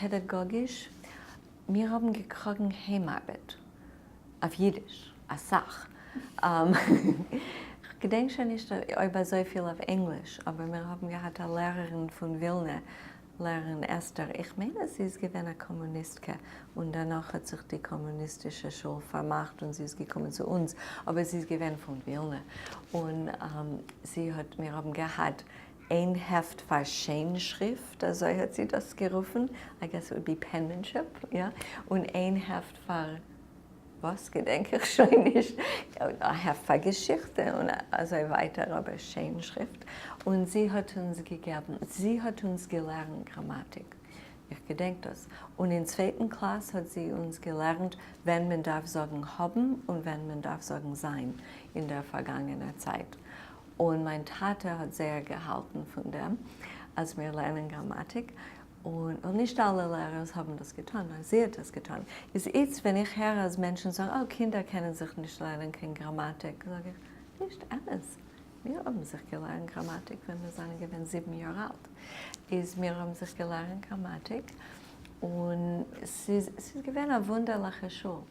פּעדאַגאָגיש, מיר האָבן געקראָגן היימאַרבעט אויף ייִדיש, אַ סך. כ'געדענק שוין נישט אויב אַזוי פֿיל אויף ענגליש, אָבער מיר האָבן געהאַט אַ לערערין פֿון ווילנע, לערערין אסתּר, איך מיין אַז זי איז געווען אַ קאָמוניסטקע, און דערנאָך האָט זיך די קאָמוניסטישע שול פֿאַרמאַכט און זי איז געקומען צו אונדז, אָבער זי איז געווען פֿון ווילנע, און זי האָט, מיר האָבן געהאַט איין העפט פאר שיין-שריפט, אזוי האט זי דאס גערופן, I guess it would be penmanship, יא, און איין העפט פאר וואס געדענק איך שוין נישט, א העפט פאר געשיכטע און אזוי ווייטער, אבער שיין-שריפט, און זי האט אונז געגעבן, זי האט אונז געלערנט גראמאטיק, איך געדענק דאס, און אין צווייטן קלאס האט זי אונז געלערנט ווען מען דארף זאגן האבן און ווען מען דארף זאגן זיין אין דער פארגאנגענער צייט. און מיין טאטע האט זייער געהאלטן פון דעם אז מיר לערנען גראמאטיק, און נישט אלע לערערס האבן דאס געטאן, נאר זי האט דאס געטאן. איז איצט ווען איך הער אז מענטשן זאגן oh קינדער קענען זיך נישט לערנען קיין גראמאטיק, זאג איך, נישט אמת, מיר האבן זיך געלערנט גראמאטיק ווען מיר זענען געווען 7 יאר אלט, איז מיר האבן זיך געלערנט גראמאטיק, און ס'איז געווען א וואונדערליכע שול.